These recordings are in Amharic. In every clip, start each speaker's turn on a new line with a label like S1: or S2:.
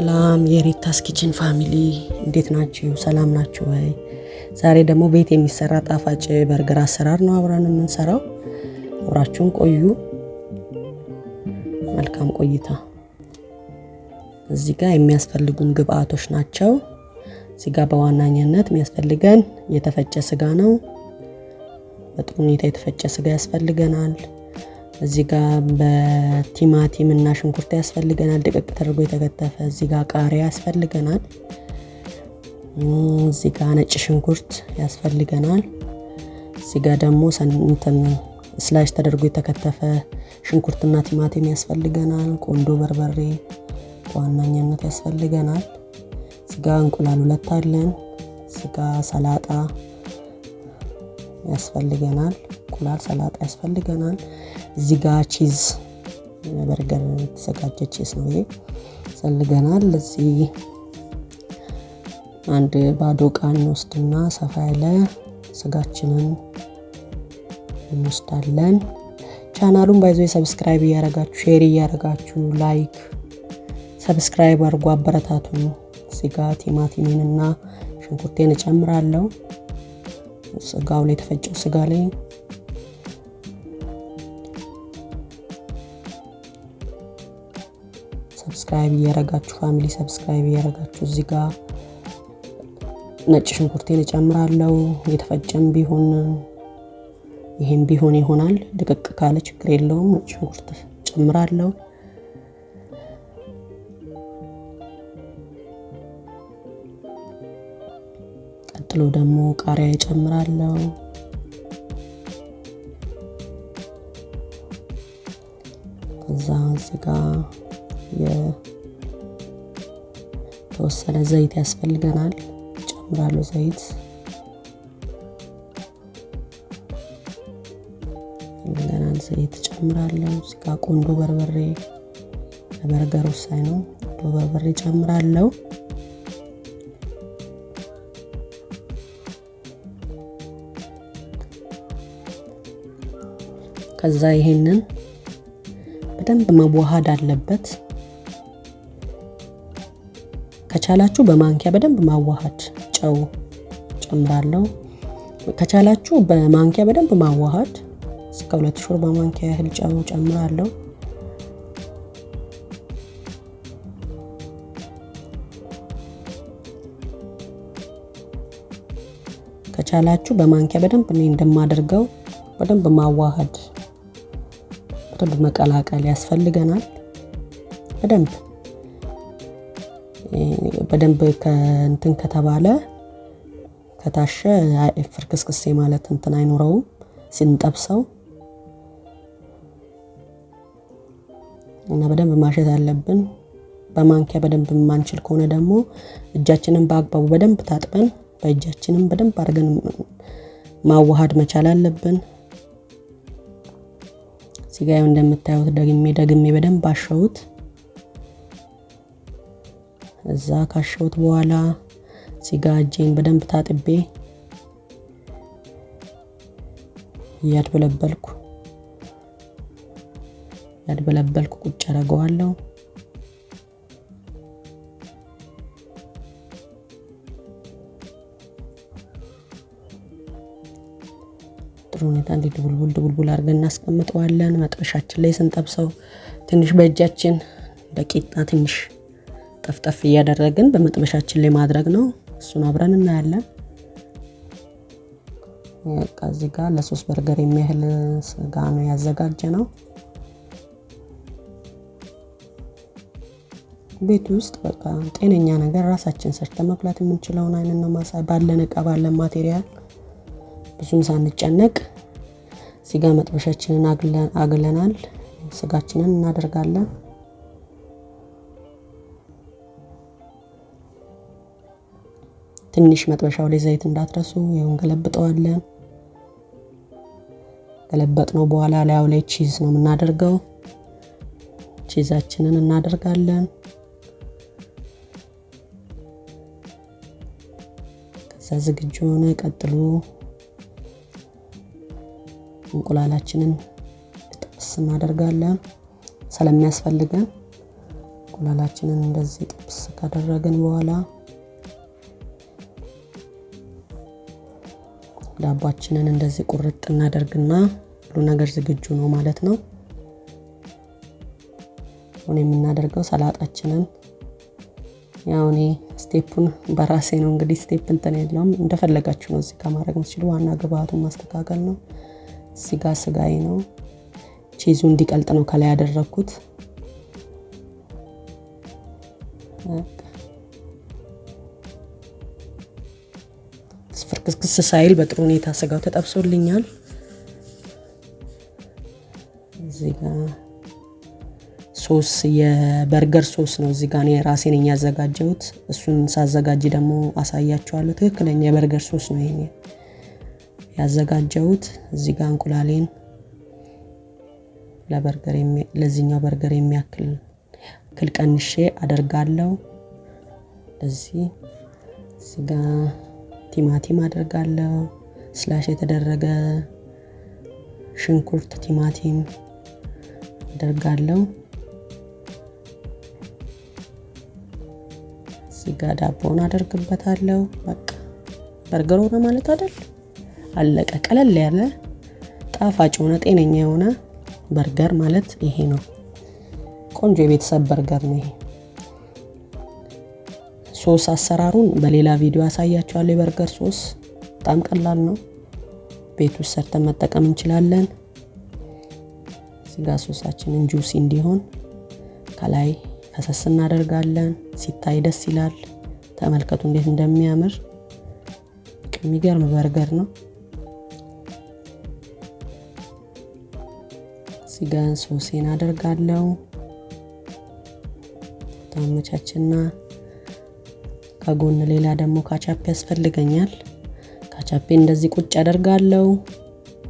S1: ሰላም የሪታስ Kitchen family፣ እንዴት ናችሁ? ሰላም ናችሁ ወይ? ዛሬ ደግሞ ቤት የሚሰራ ጣፋጭ በርገር አሰራር ነው አብረን የምንሰራው። አብራችሁን ቆዩ። መልካም ቆይታ። እዚህ ጋር የሚያስፈልጉን ግብአቶች ናቸው። እዚህ ጋር በዋናኝነት የሚያስፈልገን የተፈጨ ስጋ ነው። በጥሩ ሁኔታ የተፈጨ ስጋ ያስፈልገናል። እዚህ ጋር በቲማቲም እና ሽንኩርት ያስፈልገናል፣ ድቅቅ ተደርጎ የተከተፈ። እዚህ ጋር ቃሪያ ያስፈልገናል። እዚህ ጋር ነጭ ሽንኩርት ያስፈልገናል። እዚህ ጋር ደግሞ እንትን slice ተደርጎ የተከተፈ ሽንኩርትና ቲማቲም ያስፈልገናል። ቆንዶ በርበሬ በዋናኝነት ያስፈልገናል። እዚህ ጋር እንቁላል ሁለት አለን። እዚህ ጋር ሰላጣ ያስፈልገናል። እንቁላል ሰላጣ ያስፈልገናል። እዚህ ጋር cheese፣ በርገር የተዘጋጀ cheese ነው ይሄ ያስፈልገናል። እዚህ አንድ ባዶ እቃ እንወስድና ሰፋ ያለ ስጋችንን እንወስዳለን። ቻናሉን by the way subscribe እያረጋችሁ፣ share እያረጋችሁ፣ like፣ subscribe አድርጎ አበረታቱን። እዚህ ጋር ቲማቲሜንና ሽንኩርቴን እጨምራለሁ። ስጋው ላይ፣ የተፈጨው ስጋ ላይ subscribe እያረጋችሁ family፣ subscribe እያረጋችሁ። እዚህ ጋር ነጭ ሽንኩርቴን እጨምራለሁ። የተፈጨም ቢሆን ይሄም ቢሆን ይሆናል። ድቅቅ ካለ ችግር የለውም። ነጭ ሽንኩርት እጨምራለሁ። ቀጥሎ ደግሞ ቃሪያ እጨምራለሁ። ከዛ እዚህ ጋር የተወሰነ ዘይት ያስፈልገናል። እጨምራለሁ፣ ዘይት ያስፈልገናል። ዘይት እጨምራለሁ። እዚህ ጋር ቆንዶ በርበሬ ለበርገር ወሳኝ ነው። ቆንዶ በርበሬ እጨምራለሁ። ከዛ ይሄንን በደንብ መዋሃድ አለበት። ከቻላችሁ በማንኪያ በደንብ ማዋሃድ፣ ጨው ጨምራለሁ። ከቻላችሁ በማንኪያ በደንብ ማዋሃድ፣ እስከ 2 ሾርባ ማንኪያ ያህል ጨው ጨምራለሁ። ከቻላችሁ በማንኪያ በደንብ፣ እኔ እንደማደርገው በደንብ ማዋሃድ፣ በደንብ መቀላቀል ያስፈልገናል። በደንብ በደንብ ከእንትን ከተባለ፣ ከታሸ ፍርክስክሴ ማለት እንትን አይኖረውም ስንጠብሰው እና በደንብ ማሸት አለብን። በማንኪያ በደንብ የማንችል ከሆነ ደግሞ እጃችንን በአግባቡ በደንብ ታጥበን በእጃችንም በደንብ አድርገን ማዋሃድ መቻል አለብን። እዚህ ጋር እንደምታዩት ደግሜ ደግሜ በደንብ አሸሁት። እዛ ካሸሁት በኋላ እዚህ ጋር እጄን በደንብ ታጥቤ እያድበለበልኩ እያድበለበልኩ ቁጭ አደርገዋለሁ። ጥሩ ሁኔታ እንዲህ ድቡልቡል ድቡልቡል አድርገን እናስቀምጠዋለን። መጥበሻችን ላይ ስንጠብሰው ትንሽ በእጃችን እንደ ቂጣ ትንሽ ጠፍጠፍ እያደረግን በመጥበሻችን ላይ ማድረግ ነው። እሱን አብረን እናያለን። በቃ እዚህ ጋር ለ3 በርገር የሚያህል ስጋ ነው ያዘጋጀነው። ቤት ውስጥ በቃ ጤነኛ ነገር ራሳችን ሰርተን መብላት የምንችለውን አይነት ነው ማሳ ባለን እቃ፣ ባለን material ብዙም ሳንጨነቅ። እዚህ ጋር መጥበሻችንን አግለናል። ስጋችንን እናደርጋለን። ትንሽ መጥበሻው ላይ ዘይት እንዳትረሱ። ይኸው እንገለብጠዋለን። ገለበጥነው በኋላ ላዩ ላይ cheese ነው የምናደርገው። Cheese ኣችንን እናደርጋለን። ከዛ ዝግጁ ሆነ። ቀጥሎ እንቁላላችንን ጥብስ እናደርጋለን። ስለሚያስፈልገን እንቁላላችንን እንደዚህ ጥብስ ካደረግን በኋላ ዳቧችንን እንደዚህ ቁርጥ እናደርግና ሁሉ ነገር ዝግጁ ነው ማለት ነው። አሁን የምናደርገው ሰላጣችንን ያው እኔ step ኡን በራሴ ነው እንግዲህ step እንትን የለውም፣ እንደፈለጋችሁ ነው እዚህ ጋር ማድረግ የምትችሉ። ዋና ግብአቱን ማስተካከል ነው። እዚህ ጋር ስጋዬ ነው፣ cheese ኡ እንዲቀልጥ ነው ከላይ ያደረኩት። ፍርክስክስ ሳይል በጥሩ ሁኔታ ስጋው ተጠብሶልኛል። እዚህ ጋር ሶስ የበርገር ሶስ ነው። እዚህ ጋር እኔ ራሴ ነኝ ያዘጋጀሁት። እሱን ሳዘጋጅ ደግሞ አሳያችኋለሁ። ትክክለኛ የበርገር ሶስ ነው ይሄ ያዘጋጀሁት። እዚህ ጋር እንቁላሌን ለበርገር ለዚህኛው በርገር የሚያክል ክል ቀንሼ አደርጋለሁ። እዚህ ጋር ቲማቲም አደርጋለሁ። Slice የተደረገ ሽንኩርት፣ ቲማቲም አደርጋለሁ። እዚህ ጋር ዳቦውን አደርግበታለሁ። በቃ በርገር ሆነ ማለት አይደል? አለቀ። ቀለል ያለ ጣፋጭ የሆነ ጤነኛ የሆነ በርገር ማለት ይሄ ነው። ቆንጆ የቤተሰብ በርገር ነው ይሄ። ሶስ አሰራሩን በሌላ ቪዲዮ አሳያችኋለሁ። የበርገር ሶስ በጣም ቀላል ነው። ቤት ውስጥ ሰርተን መጠቀም እንችላለን። እዚህ ጋር ሶሳችንን juicy እንዲሆን ከላይ ፈሰስ እናደርጋለን። ሲታይ ደስ ይላል። ተመልከቱ እንዴት እንደሚያምር። የሚገርም በርገር ነው። እዚህ ጋር ሶሴን አደርጋለሁ። ታመቻችና ከጎን ሌላ ደግሞ ካቻፕ ያስፈልገኛል። ካቻፔ እንደዚህ ቁጭ አደርጋለሁ።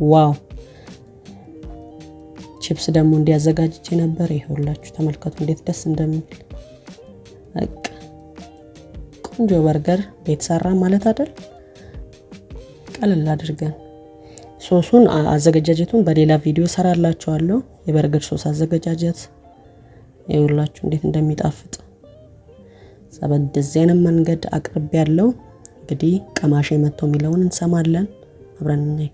S1: Wow! ቺፕስ ደግሞ እንዲያዘጋጅቼ ነበር። ይኸውላችሁ ተመልከቱ እንዴት ደስ እንደሚል። በቃ ቆንጆ በርገር ቤት ሰራ ማለት አይደል? ቀለል አድርገን ሶሱን አዘገጃጀቱን በሌላ ቪዲዮ ሰራላችኋለሁ። የበርገር ሶስ አዘገጃጀት ይኸውላችሁ እንዴት እንደሚጣፍጥ በእንደዚህ አይነት መንገድ አቅርቤ ያለው። እንግዲህ ቀማሽ መጥቶ የሚለውን እንሰማለን። አብረን እናይ።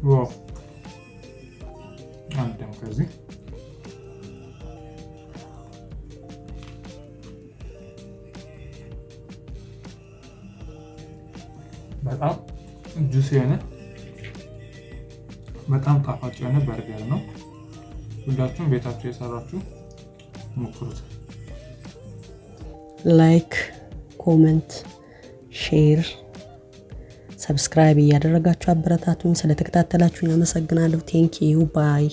S2: Wow! አንድ ደግሞ ከዚህ በጣም juicy የሆነ በጣም ጣፋጭ የሆነ በርገር ነው። ሁላችሁም ቤታችሁ የሰራችሁ ሞክሩት።
S1: Like፣ comment፣ share፣ subscribe እያደረጋችሁ አበረታቱኝ። ስለተከታተላችሁኝ አመሰግናለሁ። Thank you, bye።